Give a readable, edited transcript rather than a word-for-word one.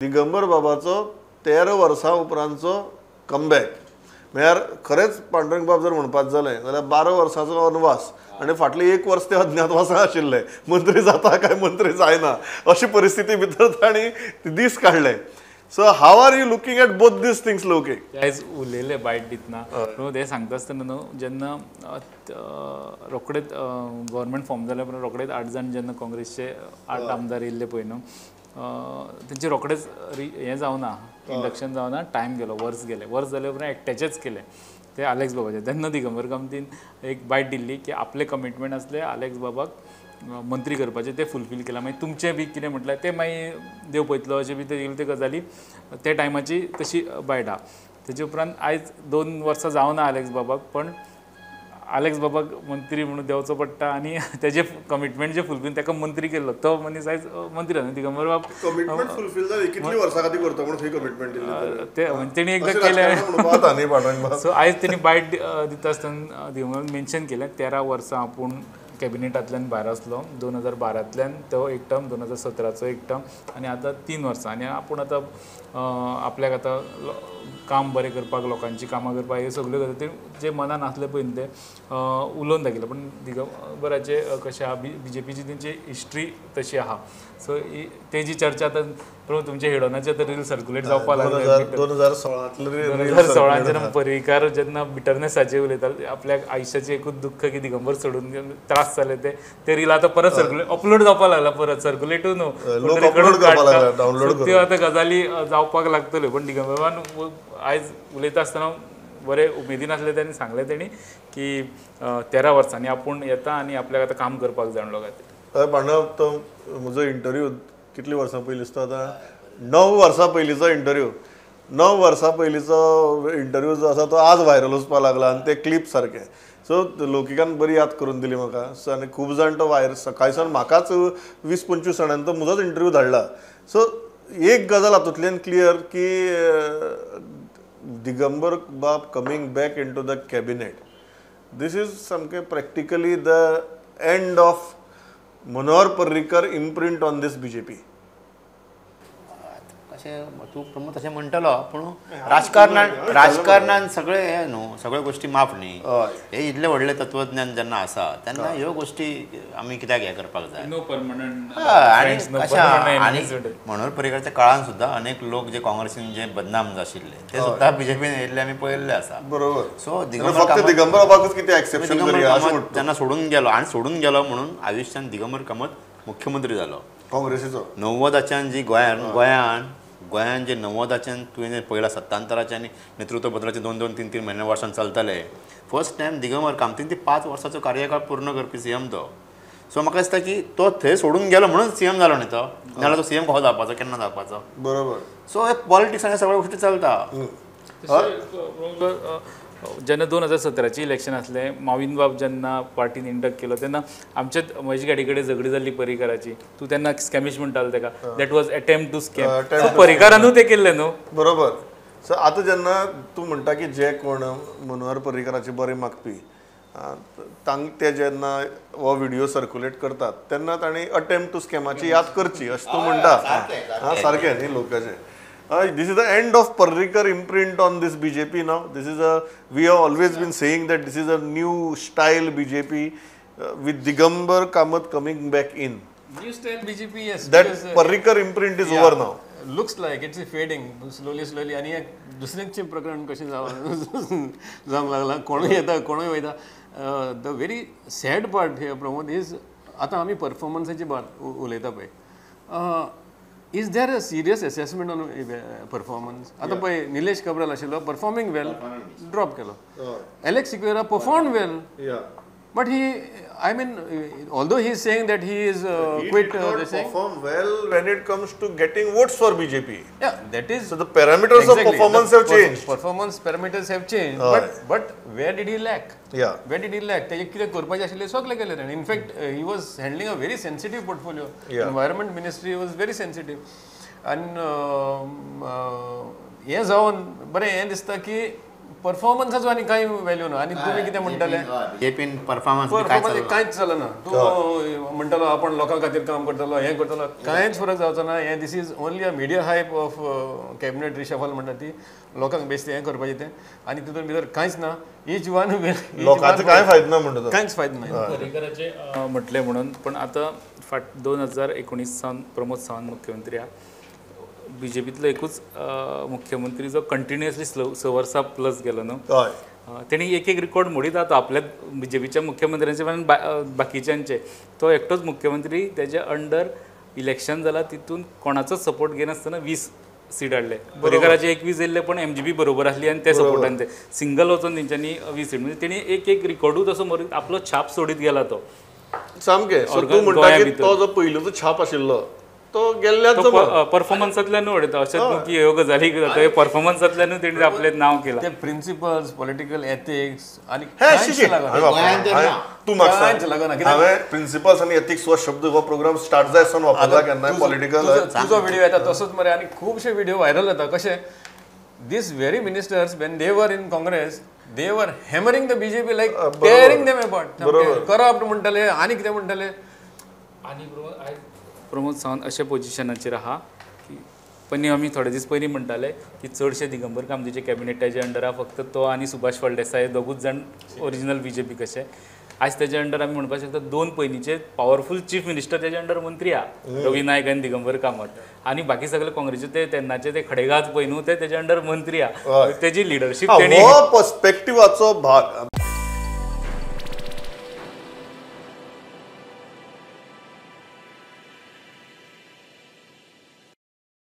दिगंबर बाबाचो 13 वर्सां उपरांतचो कमबॅक म्हळ्यार खरेंच पांडुरंग बाब जर म्हणपाक जालें जाल्यार 12 वर्सांचो वनवास आनी फाटले 1 वर्स ते अज्ञातवासान आशिल्ले, मंत्री जाता काय मंत्री जायना अशी परिस्थिती भितर तांणी दीस काडले. So how are you looking at both these things Lokesh? आयज उलयले बायट दितना न्हू ते सांगता आसतना न्हू जेन्ना रोखडेच गव्हर्मेंट फॉर्म जाल्या उपरांत रोखडेच 8 जाण जेन्ना काँग्रेसचे 8 आमदार येयल्ले पळय न्हू तेंचे रोखडेच हें जावना, इंडक्शन जावना, टायम गेलो, वर्स गेलें. वर्स जाले उपरांत एकट्याचेच केलें ते आलेक्स बाबाचें. तेन्ना दिगंबर कामतीन एक बायट दिल्ली की आपलें कमिटमेंट आसलें आलेक्स बाबाक मंत्री करपाचें, तें फुलफील केलां. मागीर तुमचें बी कितें म्हटल्यार तें मागीर देव पळयतलो अशें बी ते गजाली त्या टायमाची तशी बायट आहा. तेजे उपरांत आयज 2 वर्सां जावना आलेक्स बाबाक, पण आलेक्स बाबाक मंत्री म्हणून देंवचो पडटा आनी तेजें कमिटमेंट जें फुलफील ताका मंत्री केल्लो तो मनीस आयज मंत्री जालो. दिगंबर बाब कमिटमेंट फुलफील जाली कितली वर्सां खातीर करता म्हणून खंय कमिटमेंट दिल्ली ते तेणी एकदां केलें. सो आयज तेणी बायट दिता आसतना दिगंबर मेन्शन केलें 13 वर्सां आपूण कॅबिनेटांतल्यान भायर आसलो, 2012तल्यान तो एक टर्म, 2017चो एक टर्म आनी आतां 3 वर्सां आनी आपूण आतां आपल्याक आतां काम बरें करपाक, लोकांची कामां करपाक, ह्यो सगल्यो गजाली जे मनान आसले पळय न्ही ते उलोवन दाखयलें. पूण दिगंबराचें कशें आहा, बीजेपीची तेंची हिस्ट्री तशी आहा. सो तेजी चर्चा आतां तुमच्या हेडोनाचे आतां रील सर्कुलेट जावपाक लागले. 2016 जेन्ना पर्रीकार जेन्ना बिटरनेसाचेर उलयताले आपल्याक आयुश्याचें एकूच दुख्ख की दिगंबर सोडून त्रास जाले ते रील आतां परत सर्कुलेट अपलोड जावपाक लागला, परत सर्कुलेटूय न्हू त्यो आतां गजाली जावपाक लागतल्यो. पण दिगंबरान आयज उलयता आसतना बरें उमेदीन आसलें, तेणी सांगलें तेणी की 13 वर्सांनी आपूण येता आनी आपल्याक आतां काम करपाक जाय म्हणलो खातीर. पांडव, तो म्हजो इंटरव्यू कितली वर्सां पयलीं दिसता आतां 9 वर्सां पयलींचो इंटरव्यू, 9 वर्सां पयलींचो इंटरव्यू जो आसा तो आज व्हायरल वचपाक लागला आनी ते क्लिप सारकें. सो लोकिकान बरी याद करून दिली म्हाका. सो आनी खूब जाण तो व्हायर सकाळी सावन म्हाकाच 20-25 जाणांनी तो म्हजोच इंटरव्यू धाडला. सो एक गजाल हातूंतल्यान क्लियर की दिगंबर बाब coming back into the cabinet, this is सामकें practically the end of Manohar Parrikar imprint on this BJP. अशें तूं प्रमोद तशें म्हणटलो, पूण राजकारणान राजकारणान सगळें हें न्हू, सगळ्यो गोश्टी माफ न्ही. हे इतलें व्हडलें तत्वज्ञान जेन्ना आसा तेन्ना ह्यो गोश्टी आमी कित्याक हें करपाक जाय. आनी कशें आनी मनोहर पर्रीकराच्या काळान सुद्दां अनेक लोक जे काँग्रेसीन जे बदनाम आशिल्ले ते सुद्दां बीजेपीन येयल्ले आमी पळयल्ले आसा. बरोबर. सो दिगंबर बाबाकूच कितें एक्सेप्शन जेन्ना सोडून गेलो आनी सोडून गेलो म्हणून आयुश्यान दिगंबर कामत मुख्यमंत्री जालो काँग्रेसीचो. 90च्यान जी गोंयान गोंयान गोंयान जे 90च्यान तुवें पयला सत्तांतराचे आनी नेतृत्व बदलाचे 2-2, 3-3 म्हयने वर्सां चलताले. फर्स्ट टायम दिगंबर कामतीन ती 5 वर्साचो कार्यकाळ पूर्ण करपी सीएम तो. सो म्हाका दिसता की तो थंय सोडून गेलो म्हणून सीएम जालो न्ही तो, नाजाल्यार तो सीएम कसो जावपाचो, केन्ना जावपाचो. बरोबर. सो हे पॉलिटिक्स आनी सगळ्यो गोश्टी चलता. जेन्ना 2017चें इलेक्शन आसलें, माविन बाब जेन्ना पार्टीन इंडक्ट केलो तेन्ना आमच्याच महेश गाडी कडेन झगडी जाल्ली पर्रीकाराची. तूं तेन्ना स्कॅमिश म्हणटालो ताका, that was attempt to scam. पर्रीकारानूय तें केल्लें न्हू. बरोबर. सो आतां जेन्ना तूं म्हणटा की जे कोण मनोहर पर्रीकाराचे बरें मागपी ते जेन्ना हो व्हिडियो सर्कुलेट करतात तेन्ना तांणी अटेम्प्ट टू स्कॅमाची याद करची अशें तूं म्हणटा. हां, सारकें न्ही लोकांचें. This is the end of Parrikar imprint on this BJP now. This is a, we have always been saying that this is a new style BJP with Digambar Kamat coming back in. New style BJP, yes. That because, Parrikar imprint is over now. Looks like it's fading slowly, slowly. आनी एक दुसरेंचें प्रकरण कशें जावंक लागलां, कोणूय येता कोणूय वयता. The very sad part here Pramod is आतां आमी परफॉर्मन्साची बात उलयता पळय. Is there a serious assessment on performance? आतां पळय निलेश काब्राल आशिल्लो परफॉर्मिंग वेल, ड्रॉप केलो. Alex Sequeira perform well, but he, I mean, although he is saying that he is quit, he did not perform well when it comes to getting votes for BJP. Yeah, that is. So the parameters exactly, of performance have changed. Performance parameters have changed. But where did he lack? Yeah. Where did he lack? तेजे कितें करपाचें आशिल्लें सगळें केलें ताणें. In fact, he was handling a very sensitive portfolio. Yeah. Environment ministry was very sensitive. And हें जावन बरें हें दिसता की परफॉर्मन्साचो आनी कांय व्हॅल्यू ना. आनी तुमी कितें म्हणटाले बीजेपीन परफॉर्मन्स कांयच चलना. तूं म्हणटालो आपण लोकां खातीर काम करतलो, हें करतलो, कांयच फरक जावचो ना. हें this is only a media hype of cabinet reshuffle म्हणटा ती लोकांक बेश्टें हें करपाचें तें, आनी तितून भितर कांयच ना. इच वन लोकांचो कांय फायदो ना म्हणटा, कांयच फायदो ना. पर्रीकराचें म्हटलें म्हणून, पण आतां फाट 2019 सावन प्रमोद सावंत मुख्यमंत्री आहा. बीजेपीतलो एकूच मुख्यमंत्री जो कंटिन्युअसली 6 वर्सां प्लस गेलो न्हू, तेणी एक एक रिकॉर्ड मोडीत आतां आपल्या बीजेपीच्या मुख्यमंत्र्यांचे आनी बाकीच्यांचे. तो एकटोच मुख्यमंत्री तेज्या अंडर इलेक्शन जाला, तितून कोणाचोच सपोर्ट घेनासतना 20 सीट हाडले. पर्रीकराचे 21 येयल्ले, पण एमजीपी बरोबर आसली आनी ते सपोर्टान ते सिंगल वचून तेंच्यांनी 20 सीट, म्हणजे तेणी एक एक रिकॉर्डूच असो मोडीत आपलो छाप सोडीत गेला तो. सामकें. सो तूं म्हणटा की तो जो पयलींचो छाप आशिल्लो तो गेल्ल्याचो परफॉर्मन्सांतल्यानूय उडयता, अशें न्हू की ह्यो गजाली जाता, परफॉर्मन्सांतल्यानूय तेणी आपलें नांव केलां. ते प्रिंसिपल्स, पॉलिटिकल एथिक्स आनी तूं म्हाका सांग, हांवें प्रिंसिपल्स आनी एथिक्स हो शब्द हो प्रोग्राम स्टार्ट जाय सावन वापरला केन्नाय पॉलिटिकल. तुजो व्हिडियो येता तसोच मरे, आनी खुबशे व्हिडियो व्हायरल जाता. कशे these very ministers when they were in Congress they were hammering the BJP like tearing them apart, corrupt म्हणटाले आनी कितें म्हणटाले. आनी प्रमोद सावंत अशा पोजिशनाचेर आहा की पयलीं आमी थोडे दीस पयलीं म्हणटाले की चडशे दिगंबर कामतीचे कॅबिनेटाचे अंडर आहा, फक्त तो आनी सुभाष फळदेसाय दोगूच जाण ओरिजिनल बीजेपी कशे. आयज तेज्या अंडर आमी म्हणपाक शकता 2 पयलींचे पावरफूल चीफ मिनिस्टर तेज्या अंडर मंत्री आहा, रवी नायक आनी दिगंबर कामत, आनी बाकी सगळे काँग्रेसीचे ते तेन्नाचे ते खडेगाज पळय न्हू ते तेज्या अंडर मंत्री आहा. तेजी लिडरशीप पर्स्पेक्टिवाचो भाग.